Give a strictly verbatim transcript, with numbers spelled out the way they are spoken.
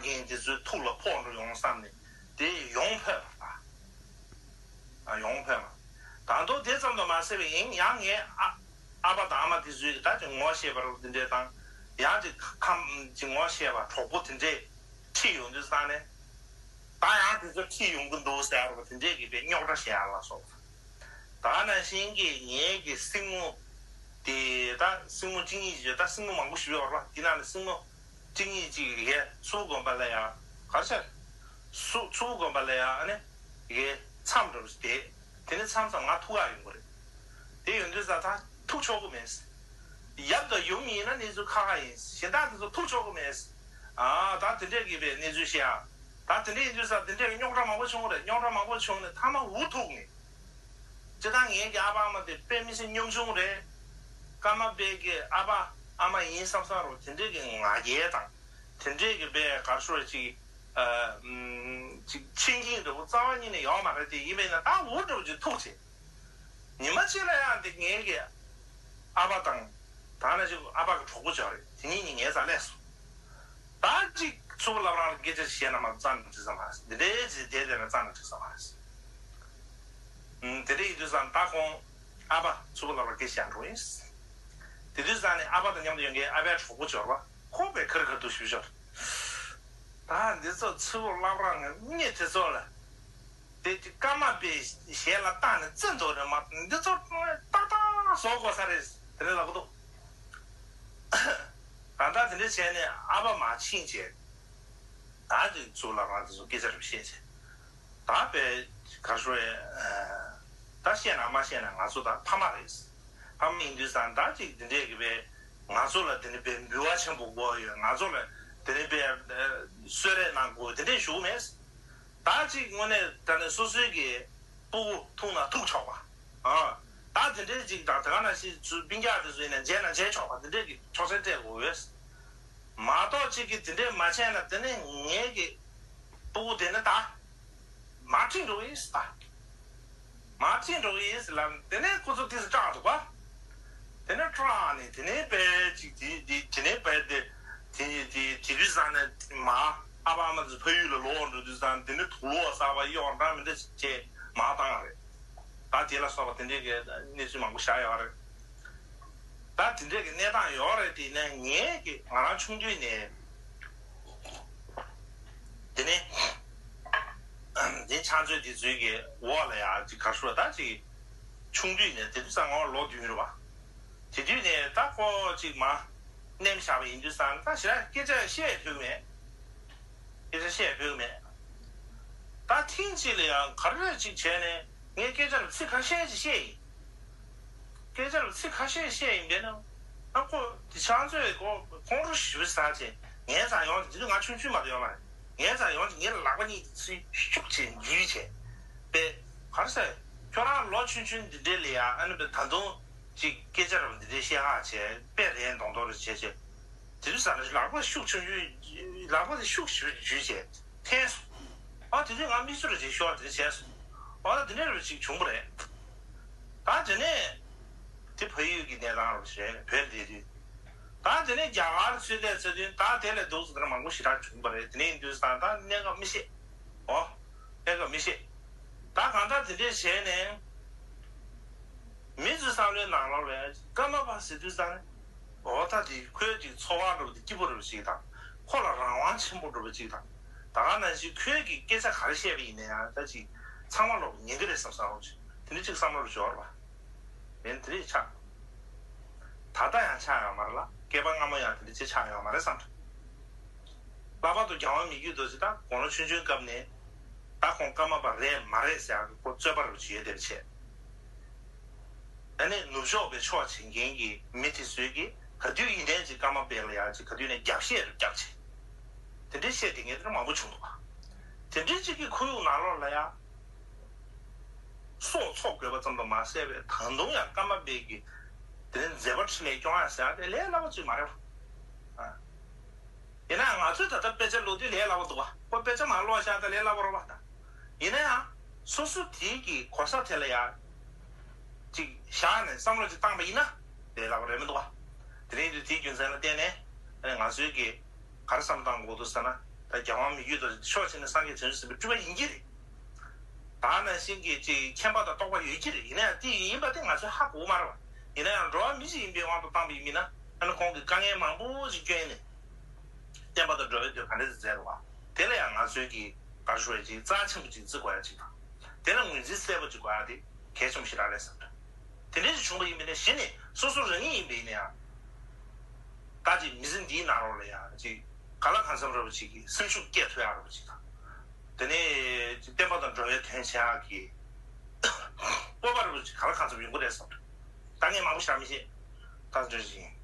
མཁན་དེ་ཚོའི་ཐུགས་ལ་ཕོག་འགྲོ་ཡོང་བསམ་ནས་དེ་ཡོང་ཕོད་པ། ཨ་ཡོང་ཕོད་པ། ད་དུང་དེ་ཙམ་དུ་མ་ཟད་པའི་ཡིན་ཡང་ངའི་ཨ་ཨ་ཕ་དང་ཨ་མ་དེ་ཚོས་ད་ཅིག་ངོ་ཤེས་པ་རུ་དེ་འདྲས་དང་ཡང་ཅིག་ཁམས་ཅིག་ངོ་ཤེས་པ་གྲོགས་པོ་དེ་འདྲས་ཁྲིད་ཡོང་དུས་ཙང་ནས། ད་ཡང་དེ་ཚོ་ཁྲིད་ཡོང་གི་འདུག་ཟེར་བ་དེ་འདྲས་ཀྱི་པའི་རྙོག་དྲ་བཤད་ཡ་ལ་སོགས་པ། ད་ནང་བཞིན་གྱི་ངའི་གི་སྲིང་མོ་དེ་ད་སྲིང་མོ་གཅིག་གཉིས་ཀྱི་ད་སྲིང་མོ་མང་པོ་ཞིག་ཡོད་རེད་པ། དེ་ནང་ནས་སྲིང་མོ་གཅིག་གཉིས་ཅིག་ལས་ཚུར་དགོན་པ་ལ་ཡ་གར་ཆ་སུ་ཚུར་དགོན་པ་ལ་ཡ་ཨ་ནི་ཡེ་མཚམས་འགྲོ་བ་ཞིག་དེ་དེ་ནི་མཚམས་མཚམས་ང་ཐུག་ཡ་ཡོང་གི་རེད། དེ་ཡོང་དུས་ཙང་ད་ཐུག་ཆོག་གི་མེད། ཡབ་དང་ཡུམ་ཡིན་ན་གནས་ཚུལ་ཁག་ཁག་ཡིན། གཞན་དག་དེ་ཚོ་ཐུག་ཆོག་གི་མེད། ཨ་ད་དེ་འདྲས་ཀྱི་པའི་གནས་ཚུལ་བཤད་ཨ། ད་དེ་འདྲས་ཡིན་དུས་ཙང་དེ་འདྲས་ཀྱི་རྙོག་དྲ་མང་པོ་བྱུང་རེད། རྙོག་དྲ་མང་པོ་བྱུང་ནས་མཐའ་མ་འུ་ཐུག་ནས། སྤྱིར་བཏང་ངའི་གི་ཨ་ཕ་ཨ་མ་དེ་དཔེ་མི་སྲིད་གཉོམ་ཆུང་རེད། ཀརྨ་པའི་གི་ཨ་ཕ་ཨ་མ་ཡིན་བསམ་བསམ་རུ་དེ་འདྲས་ཀྱི་ང་རྒྱལ་དང་། དེ་འདྲས་ཀྱི་པའི་གར་ཤོར་ཅིག་ཨ་ཅིག་ཆེ་འགྱིང་འདྲ་བོ་རྩ་བ་ཉིད་ནས་ཡོད་མ་རེད། དེ་ཡིན་པས་ན་ད་འུ་འདྲ་བོ་ཅིག་ཐུག་བྱས། ཉི་མ་གཅིག་ལ་ཡང་འདི་ངའི་གི་ཨ་ཕ་དང་། ད་ནང་བཞིན་ཨ་ཕ་གི་གྲོགས་པོ་ཅིག་ཡོད་རེད། དེ་གཉིས་གཉིས་ངའི་རྩར་སླེབས་སོང་། ད་ཅིག་ཚུར་བླ་བྲང་ལ་སྐད་ཆ་བཤད་ན་མ་རྩ་ནས་འགྲིག་ས་མ་རེད། འདི་འདྲའི་ཅིག་བསྡད་བསྡད་ན་རྩ་ནས་འགྲིག་ས་མ་རེད། ཨུམ། དེ་འདྲ་ཡིན་དུས་ཙང་ད་ཁོང་ཨ་ཕ་ཚུར་བླ་བྲང་སྐད་བཤད་འགྲོ་ཡིན། དེ་དུས་ཙང་ནས་ཨ་ཕ་དང་མཉམ་དུ་ཡོང་མཁན་ཨ་ཕའི་གྲོགས་པོ་ཅིག་ཡོད་རེད་པ། ཁོ་དཔེ་ཁ་རི་ཁ་ཐུག་ཞིབ་ཤོར། ད་འདི་ཚོ་ཚུར་བླ་བྲང་གི་མི་དེ་ཚོ་ལ། དེ་ཀརྨ་པའི་ཞལ་ལ་བཏགས་ནས་བརྩི་འདུག་རེད་མ། འདི་ཚོ་ཏག་ཏག་བཟོ་དགོས་ས་རེད། དེ་ནས་ལབ་ཀྱི་འདུག་གང་ལྟར་དེ་འདྲ་བྱས་ནས་ཨ་ཕ་མར་ཕྱིན་བྱས། ད་དེ་ཚུར་བླ་བྲང་དེ་ཚོ་སྐད་ཆ་རེ་བཤད་བྱས། ད་དཔེ་གར་ཤོར་ཡས། ད་བཤད་ན་མ་བཤད་ན་ང་ཚོ་ད་ཕ་མ་རེད། ཕ་མ་ཡིན་དུས་ཙང་ད་ཅིག་དེ་འདྲས་ཀྱི་པས་ང་ཚོ་ལ་དེ་འདྲ་པའི་འབུལ་བ་ཆེན་པོ་དགོས་ཡོད། ང་ཚོ་ལ་དེ་འདྲ་པའི་གསོལ་རས་གནང་དགོས་དེ་འདྲས་ཞུ་གི་མེད། ད་ཅིག་དངོས་གནས་ད་ནི་སོ་སོའི་གི་སྤུ་གུ་ཐུག་ན་ཐུག་ཆོག་པ། ཨ། ད་དེ་འདྲའི་ཅིག་དང་དེ་ག་ནང་བཞིན་ཚུར་སྤུན་ཀྱག་དེ་ཚོ་ཡིན་ན་མཇལ་ན་མཇལ་ཆོག་པ་དེ་འདྲའི་གི་ཆོག་མཆན་སྤྲད་དགོས་ཡོད། མ་གཏོགས་ཅིག་གི་དེ་འདྲའི་མ་བྱས་ན་དེ་ནི་ངའི་གི་སྤུ་གུ་དེ་ནི་ད་མར་ཁྲིད་འགྲོ་གི་ཡིན་ད། མར་ཁྲིད་འགྲོ་གི་ཡིན་ཟེར་ལབ་དེ་ནས་ཁོ་ཚོ་དེ་ཚོ་སྐྲག་འདུག་པ། དེ་ནས་སྐྲག་ནས་དེ་ནས་བལ་ཅིག་དེ་དེ་དེ་ནས་བལ་དེ་དེ་དེ་དེ་དུས་ཙང་ནས་མ་ཨ་ཕ་ཨ་མ་ཚོ་ཕ་ཡུལ་ལ་ལོག་འགྲོ་དུས་ཙང་དེ་ནས་དུག་ལོག་གསར་པ་གཡོག་འདྲ་མི་འདྲ་བྱས་མར་བཏང་རེད། ད་དེ་ལ་སོགས་པ་དེ་འདྲའི་གི་གནས་ཚུལ་མང་པོ་བཞག་ཡོད་རེད། ད་དེ་འདྲའི་གི་གནས་སྟངས་ཡོད་རེད། དེ་ནས་ངས་གི་ང་རང་ཆུང་དུས་ནས། དེ་ནས་དེ་ཕྱག་མཛོད་དེ་ཚོའི་གི་འོག་ལ་ཡ་ཅིག་གར་ཤོར་ད་ཅིག་ཆུང་དུས་ནས་དེ་དུས་ཙང་ང་ལོ་བདུན་རེད་པ། དེ་དུས་ནས་ད་ཁོ་ཅིག་མ་མནན་བཞག་པ་ཡིན་དུས་ཙང་ད་ཞེ་དྲག་སྐད་ཆ་བཤད་ཐུབ་མེད། སྐད་ཆ་བཤད་ཕོད་མེད། ད་ཐེངས་གཅིག་ལ་ཡང་ག་རེ་ཅིག་བྱས་ནས་ངས་སྐད་ཆ་ལ་ཚིག་ཁ་ཤས་ཅིག་བཤད་ཡིན། སྐད་ཆ་ལ་ཚིག་ཁ་ཤས་བཤད་ཡིན་པས་ན། ཨ་ཁོ་དེ་ཕྱག་མཛོད་ཁོ་ཁོང་ཁྲོ་ཞེ་པོ་ཟ་བྱས་ངའི་རྩར་ཡོང་དེ་དུས་ང་ཆུང་ཆུང་མ་གཏོགས་ཡོད་མ་རེད། ངའི་རྩར་ཡོང་དེ་ངའི་ལག་པ་གཉིས་ཚུར་ཤུགས་ཆེ་འཇུས་བྱས། པས་ག་རེ་ཟེར། ཁྱོད་རང་ལོ་ཆུང་ཆུང་འདི་འདྲའི་ལ་ཡང་ཨ་ནི་པས་ད་དུང་ཅིག་སྐད་ཆ་རབ་འདི་འདྲའི་བཤད་ཧ་བྱས་དཔེ་རན་མདོག་མདོག་རེ་བྱས་བྱས། དེ་དུས་ཙང་ལ་ལག་པ་ཤུགས་ཆུང་ཆུང་ལག་པ་དེ་ཤུགས་ཆེ་རུ་འཇུས་བྱས་འཐེན་སོང་། ཨ་དེ་དུས་ང་མིག་ཆུ་རེ་ཅིག་ཤོར་དེ་འདྲ་བྱས་སོང་། ཨ་ད་དེ་འདྲ་རེ་ཅིག་བྱུང་བ་རེད། ད་དེ་ནས་དེ་ཕ་ཡུལ་གྱི་གནས་སྟངས་རེ་བྱས་བོད་བསྡད་དུས། ད་དེ་ནས་རྒྱ་གར་ཚུར་སླེབས་ཚར་དུས་ད་དེ་ལས་སྡུག་ཙམ་དེ་འདྲ་མང་པོ་ཞེ་དྲག་བྱུང་བ་རེད། དེ་ནས་ཡིན་དུས་ཙང་ད་གནད་འགག་མི་ཤེས། ཨོ། གནད་འགག་མི་ཤེས། ད་གང་ལྟར་དེ་འདྲས་བྱས་ནས། མི་ཚོའི་བསམ་བློའི་ནང་ལོགས་ལ་ཀརྨ་པ་ཟེར་དུས་ཙང་། འོ་ད་དེ་ཁོའི་དེ་འཚོ་བ་འདྲ་བོ་དེ་སྐྱིད་པོ་འདྲ་བོ་ཅིག་དང་། ཁོ་ལ་རང་དབང་ཆེན་པོ་འདྲ་བོ་ཅིག་དང་། ད་ག་ནང་བཞིན་ཁོས་ཀྱི་སྐད་ཆ་ག་རེ་བཤད་པ་ཡིན་ན་ཡང་ད་ཅིག་ཚང་མ་ལོག་ཉན་གི་རེད་བསམ་བསམ་རོགས་ཅིག་དེ་འདྲ་ཅིག་བསམ་བློ་རུ་འབྱོར་བ། མིན་དེ་རེད་ཆགས། ད་ལྟ་ཡང་ཆགས་ཡོད་མ་རེད་ལ་བསྐལ་པ་སྔ་མོ་ཡང་དེ་འདྲ་ཅིག་ཆགས་ཡོད་མ་རེད་བསམ་འདུག་ལྷག་པར་དུ་རྒྱལ་དབང་མི་བསྐྱོད་རྡོ་རྗེ་ད་དགུང་ལོ་ཆུང་ཆུང་སྐབས་ནས་ད་ཁོང་ཀརྨ་པ་རེད་མ་རེད་ཟེར་ཡག་གི་ཁོ་རྩོད་པ་རུ་བྱེད་ཡོད་དེ་བྱས། ཨ་ནི་ནུབ་ཕྱོགས་པའི་ཕྱོགས་བྱེད་མཁན་གྱི་མི་དེ་ཚོས་ཀྱིས་ག་དུས་ཡིན་ནའི་ཅིག་ཀརྨ་པ་ལ་ཡག་ཅིག་ག་དུས་ནས་རྒྱབ་བཤད་རུ་རྒྱབ་བྱས། དེ་འདྲའི་བཤད་དེ་ངས་དེ་འདྲ་མང་པོ་བྱུང་འདུག་ག་དེ་འདྲའི་ཅིག་གི་ཁོར་ཡུག་ནང་ལོགས་ལ་ཡ། སྲོག་འཚོ་དགོས་པ་ཙམ་དུ་མ་ཟད་པའི་ད་དུང་ཡང་ཀརྨ་པའི་གི་དེ་ནས་མཛད་པ་འཕྲིན་ལས་སྐྱོང་ཡ་ཟེར་ཡ་དེ་ལས་སླ་པོ་ཅིག་མ་རེད་པ། ཡིན་ན་ང་ཚོས་ད་ལྟ་དཔེ་ཆ་ཀློག་དུས་ལས་སླ་པོ་འདུག་པ། ཁོ་དཔེ་ཆ་མར་ཀློག་བཞག་ད་ལས་སླ་པོ་རེད་པ་ད། ཡིན་ན་ཡང་སོ་སོ་དེའི་གི་གོ་ས་དེ་ལ་ཡ་ཅིག་བཞག་ནས་བསམ་བློ་ཅིག་བཏང་པ་ཡིན་ན་ལས་སླ་པོ་རེད་མི་འདུག་པ། དེ་རིང་དུས་དེའི་རྒྱུ་མཚན་ལ་བརྟེན་ནས་ང་ཚོས་གི་ག་རེ་བསམ་བཏང་དགོས་འདུག་ཟེར་ན། ད་རྒྱལ་དབང་མི་བསྐྱོད་དང་ཕྱོགས་གཅིག་ནས་སངས་རྒྱས་བྱང་ཆུབ་སེམས་དཔའི་སྤྲུལ་པ་ཡིན་གྱི་རེད། ད་ནང་བཞིན་གྱི་ཅིག་མཁྱེན་པ་དང་རྟོགས་པ་ཡོད་ཀྱི་རེད། ཡིན་ན་ཡང་དེ་ཡིན་པ་དེ་ང་ཚོས་ཧ་གོ་མ་རེད་བ། ཡིན་ན་ཡང་འགྲོ་བ་མི་ཞིག་ཡིན་པའི་དབང་དུ་བཏང་པ་ཡིན་མིན་ན། ཨ་ནི་ཁོང་གིས་དཀའ་ངལ་མང་པོ་ཞིག་བསྐྱོན་ནས་བསྟན་པ་དང་འགྲོ་བའི་དོན་ག་འདྲ་ཞིག་མཛད་འདུག་བ། དེ་ལ་ཡང་ང་ཚོས་ཀྱི་ག་རེ་ཞུ་བ་ཅིག་རྩ་ཆེན་པོ་ཅིག་བརྩི་དགོས་ཡ་ཅིག་དང་། དེ་ལ་ངོས་འཛིན་གསལ་པོ་ཅིག་དགོས་ཡ་དེ་གལ་ཆེན་པོ་ཞིག་རེད་བསམ་འདུག་དེ་འདྲ་ཞིག་བྱུང་བ་ཡིན་པ་ཡིན་ན་གཞི་ནས་སོ་སོ་རང་ཉིད་ཡིན་པ་ཡིན་ན་ཡང་། ད་ཅིག་མི་ཚེ་འདིའི་ནང་ལོགས་ལ་ཡང་ཅིག་གང་ལ་གང་འཚམ་རེད་བ་ཅིག་གི་སེམས་ཤུགས་སྐྱེད་ཐུབ་ཡག་རེད་བ་ཅིག་དང་། དེ་ནས་བསྟན་པ་དང་འགྲོ་བའི་དོན་བྱེད་ཡག་གི་སྤོབས་པ་རེད་བ་ཅིག་གང་ལ་གང་འཚམ་ཡོང་གི་རེད་བསམ་འདུག་དཀའ་ངལ་མང་པོ་ཞིག་རག་མི་ཤེས། ད་འདྲ་ཞིག་ཡིན།